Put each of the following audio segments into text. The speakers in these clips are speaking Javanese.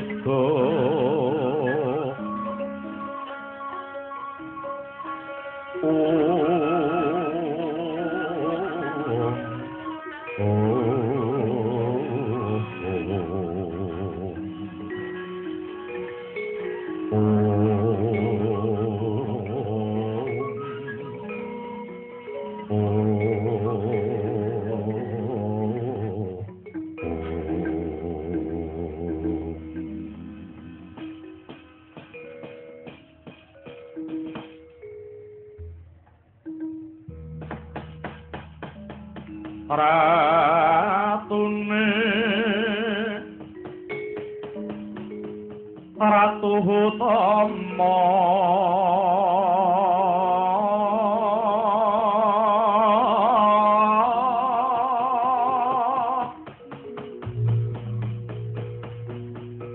beda. Ratune Ratu Utama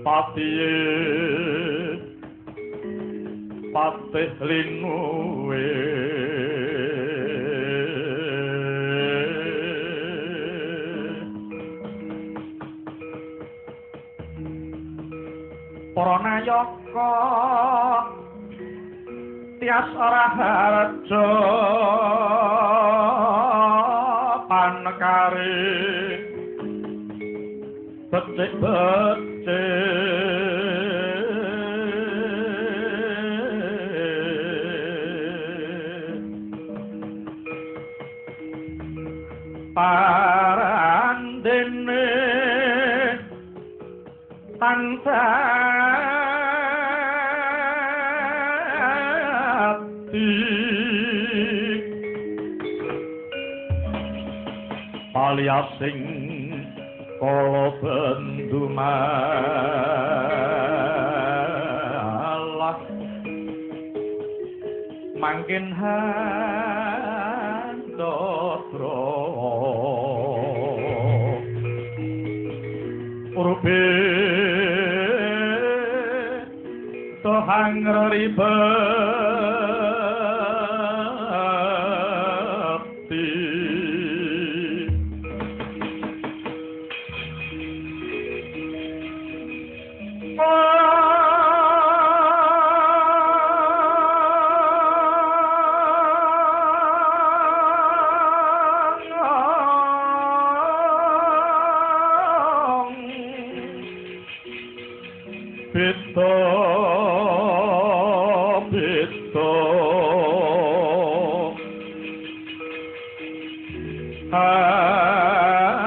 Patihe patih linuwe para nayaka tias raharja panekare becik-becik parandene tansah aliasing kala bendu malah mangkin handadra urupe tohang ribet.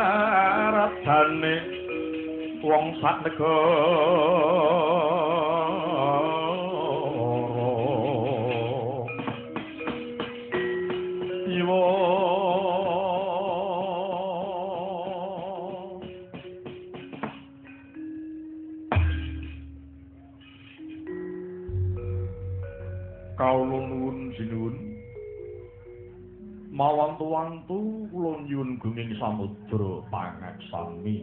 Haradane wong sak negara iwa kawula nuwun sinuwun mawantu-wantu kula nyuwun gunging samudra pangaksami.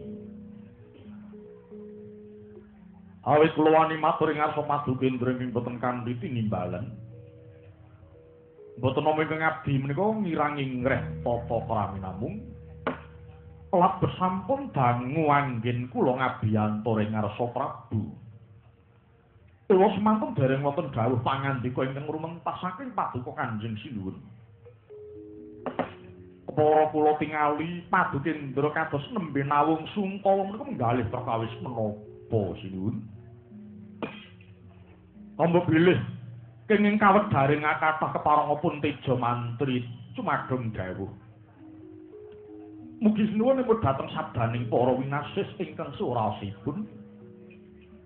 Awit kula wani matur ing ngarsa paduka Indra ingkang boten kanthi tinimbalan. Boten namung ingkang abdi menika ngirangi ngreh tata krami namung labet sampun dangu anggen kula ngabiyantara ing ngarsa Prabu. Kula semanten dereng wonten dawuh pangandika ingkang rumentas saking paduka Kanjeng Sinuwun. Para kula tingali paduka Indra kados nembe nawung sungkawa menika menggalih perkawis menapa Sinuwun. Ambo bilih kenging kawedharing kathah keparengipun Teja Mantri cumadong dawuh. Mugi sinuwun nemut dhateng sabdaning para winasis ingkang suraosipun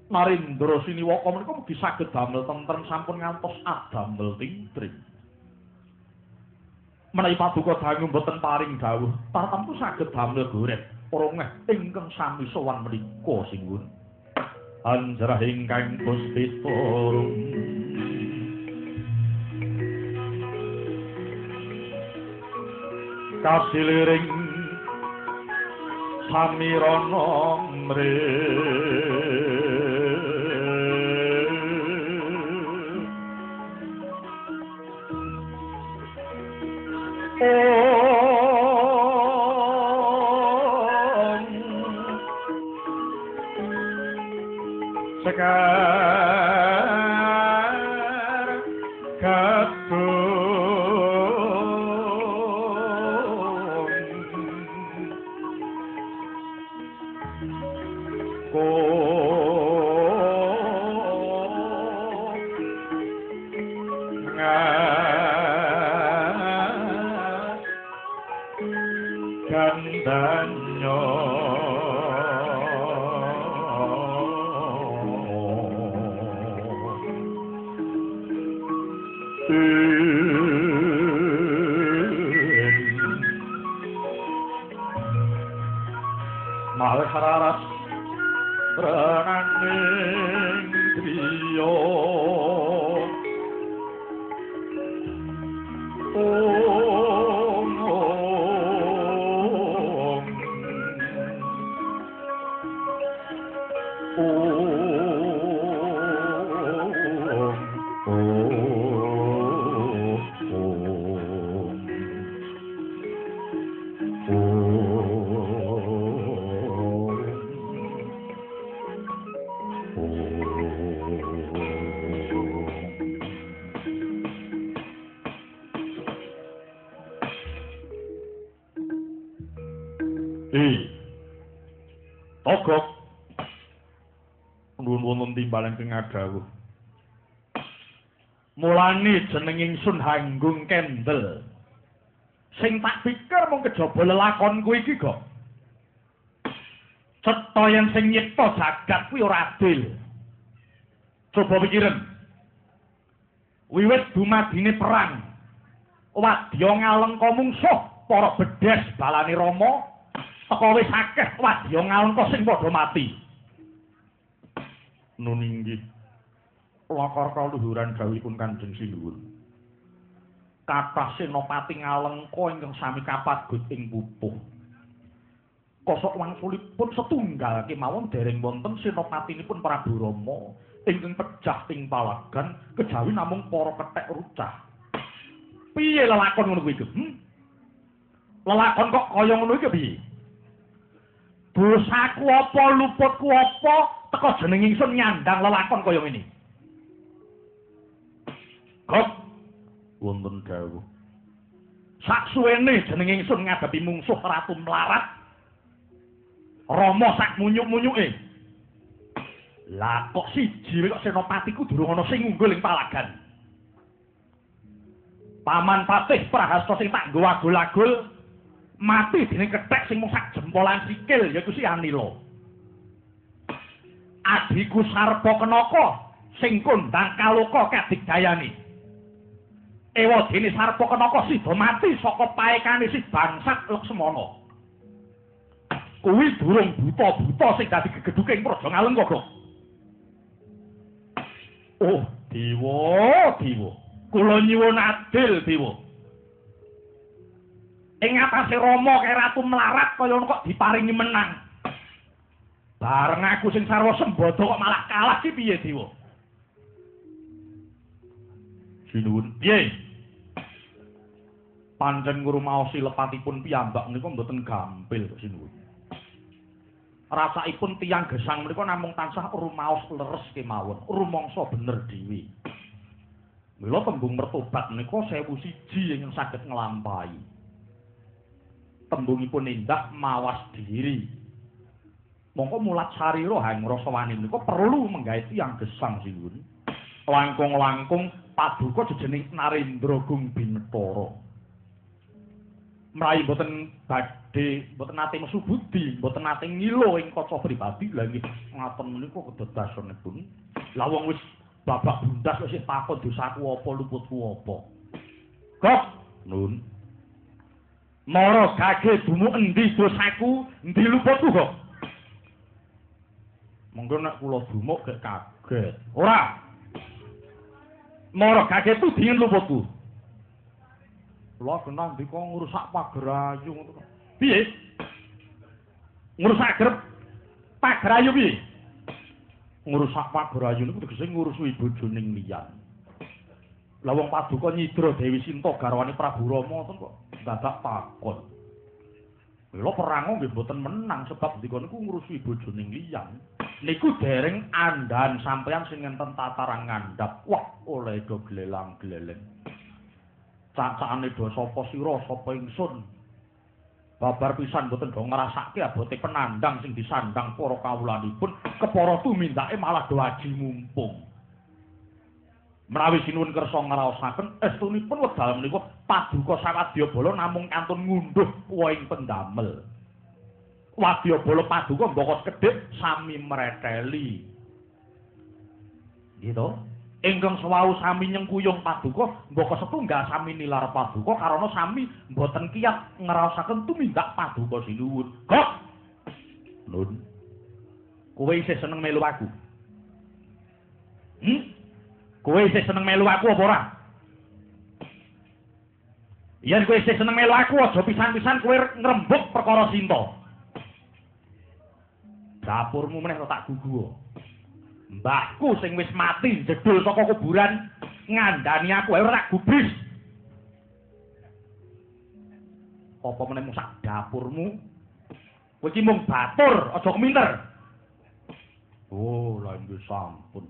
Narendra Siniwaka menika mugi saged damel tentrem sampun ngantos adamel tingtring. Menawi paduka dangu mboten paring dawuh, tartamtu saged damel goret rongeh ingkang sami sowan menika sinuwun. Anjrah ingkang puspita rum. Kasiliring samirana mrih. Om Sekar kadung ko gandanyo mahararas renaning driya om om Togok nuwun wonten timbalan keng adhawuh. Mulane jeneng ingsun Hanggung Kendel. Sing tak pikir mung kejaba lelakonku iki kok. Cetha yen sing nyipta jagat kuwi ora adil. Coba pikiren. Wiwit dumadine perang, wadya ngalengka mungsuh para bedhes balane Rama. Teka wis akeh wadya ngalengka sing padha mati. Nun inggih. Lakar kaluhuran dawuhipun Kanjeng Sinuwun. Kathah senopati ngalengka ingkang sami kapagut ing pupuh. Kosok wangsulipun setunggal kemawon dereng wonten senopatinipun Prabu Rama ingkang pejah ing palagan kejawi namung para kethek rucah. Piye lelakon ngono kuwi iki? Lelakon kok kaya ngono iki piye? Dosaku apa, luputku apa, teka jeneng ingsun nyandang lelakon kaya ngene. Gok wonten dawuh. Saksuwene jeneng ingsun ngadepi mungsuh Ratu Mlarat. Rama sak munyuk-munyuke. Lah kok siji kok senopatiku durung ana sing ngunggul ing palagan. Paman Patih Prahasta sing tak nggo agul-agul mati dening kethek sing mung sak jempolan sikil yaiku si Anila. Adhiku Sarpa Kenaka sing kondang kaloka kadigdayane. Ewa dene Sarpa Kenaka sida mati saka paekane si bangsat Laksmana. Kuwi durung buta-buta sing dadi gegedhuke ing Praja Ngalengka kok. Oh, dewa, dewa. Kula nyuwun adil, dewa. Ing atase Rama kaya Ratu Mlarat kaya ngono kok diparingi menang. Bareng aku sing sarwa sembada kok malah kalah ki piye, dewa? Sinuwun. Piye? Pancen ngrumaosi lepatipun piyambak menika mboten gampil kok sinuwun. Rasaipun tiyang gesang menika namung tansah rumaos leres kemawon, rumangsa bener dhewe. Mila tembung mertobat menika 1001 ingkang saged nglampahi. Tembungipun endah mawas diri. Mongko mulat sarira hangrasa wani menika perlu menggawe tiyang gesang sinuwun. Langkung-langkung paduka jejening Narendra Gung Binetara. Mrayi mboten badhe, mboten nate mesu budi, mboten nate ngilo ing kaca pribadi. Lha nggih ngaten menika kededasanipun. Lah wong wis babak bundas wis takon dosaku apa luputku apa. Kok nun. Mara gage dumu endi dosaku, endi luputku kok. Monggo nek kula dumuk gek kaget. Ora. Mara gage tudingen luputku. Kula kena ndika ngrusak pagerayu ngono. Piye? Ngrusak grep pagerayu piye? Ngrusak pagerayu niku tegese ngurusi bojoning liyan. Lah wong paduka nyidra Dewi Sinta garwane Prabu Rama ngoten kok dadak takon. Mila perang nggih mboten menang sebab ndika niku ngurusi bojoning liyan. Niku dereng andhan sampeyan sing ngenten tataran ngandhap. Wah, oleh do glelang-gleleng. Cacakane do sapa sira, sapa ingsun. Babar pisan mboten do ngrasake abote penandang sing disandang para kawulanipun, kepara tumindake malah do aji mumpung. Menawi sinuwun kersa ngraosaken estunipun wekdal menika paduka sawadyabala namung kantun ngunduh wohing pendamel. Wadyabala paduka mbaka sekedhik sami mreteli. Nggih to? Ingkang sewau sami nyengkuyung paduka mbaka setunggal sami nilar paduka karana sami mboten kiyat ngraosaken tumindak paduka sinuwun. Kok? Nun. Kowe isih seneng melu aku? Kowe isih seneng melu aku apa ora? Yen kowe isih seneng melu aku aja pisan-pisan kowe ngrembug perkara Sinta. Dapurmu meneh tak gugu. Mbahku sing wis mati jedul saka kuburan ngandani aku ae ora tak gubris. Apa meneh mung sak dapurmu? Kowe iki mung batur, aja keminter. Oh, lha nggih sampun.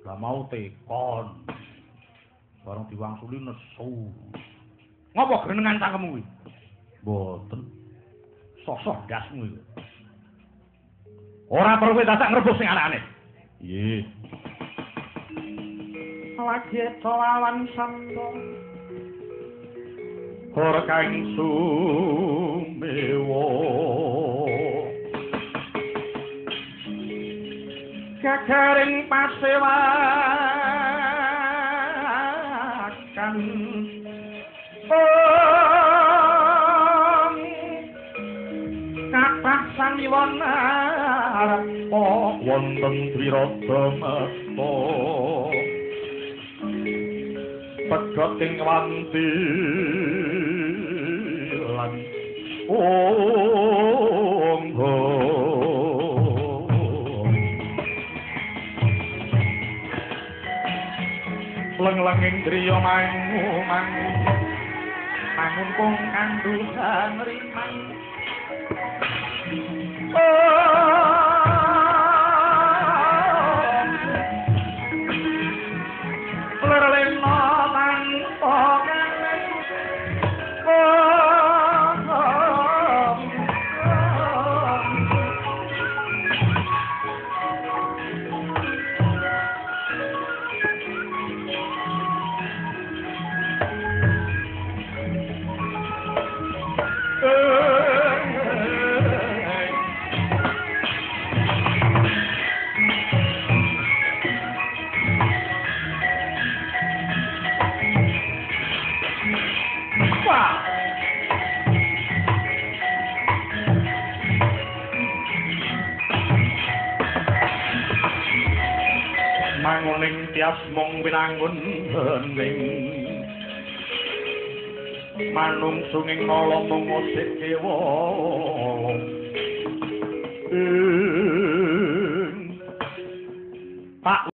Lah mau tekon. Bareng diwangsuli nesu. Ngopo grenengan cangkemmu kuwi? Mboten. Sosok ndasmu iku. Ora perlu kowe dadak ngrebus sing aneh-aneh. Nggih. Lagi lawan sabda. Ora kang sumewa. Gagaring pasewakan om kathah samiwana arepa wonten Dwirada meta pedhot ing wanti lan onggo leng-lenging griya mangu mangu mangun kung kandhuhan rimang lerlena tanpa kangen manguning tias mung winangun hening manungsunging nala mung usik kewala Pak.